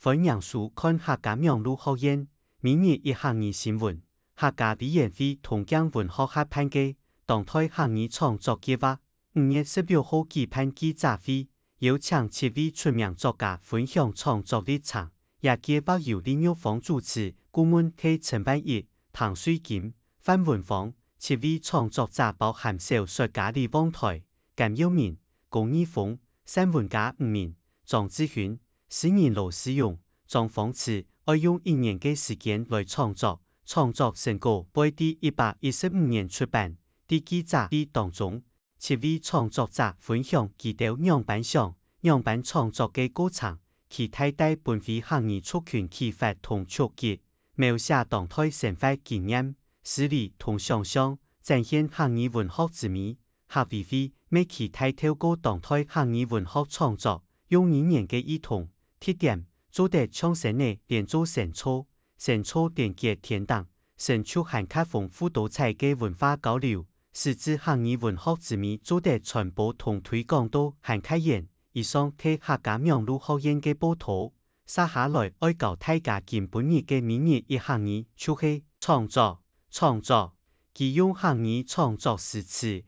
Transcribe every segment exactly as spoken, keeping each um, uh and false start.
歡迎收看客家網路學院每日一客語新聞。客家委員會同鏡文學合辦个當代客語創作計畫，五月十六號舉辦記者會，邀請七位出名作家分享創作歷程。這計畫由李玉芳主持，顧問係陳萬一、彭瑞金、范文芳。七位創作者包含小說家李旺台、 甘耀明、高義峰、散文家吳明、莊志勳、詩人羅思容、莊方池，愛用一年个時間來創作。創作成稿會在一百一十五年出版。在記者會當中，七位創作者分享佢兜仰般想、仰般創作个過程，其大大分為客語族群啟發同觸及，描寫當代生活經驗、詩詞同想像，展現客語文學之美。客委會乜期待透過當代客語文學創作，用語言个異同、特點，做得像星仔連做星座，星座連結天頂，成就還較豐富多彩个文化交流，使之客語文學之美做得傳播同推廣到還較遠。以上係客家網路學院个報導。 接下來愛教大家今晡日个每日一客語，就係創作，創作。佢用客語創作詩詞，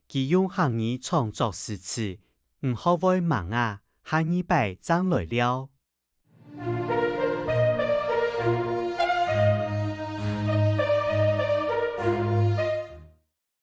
佢用客語創作詩詞。你學會吂啊？下二擺正來尞。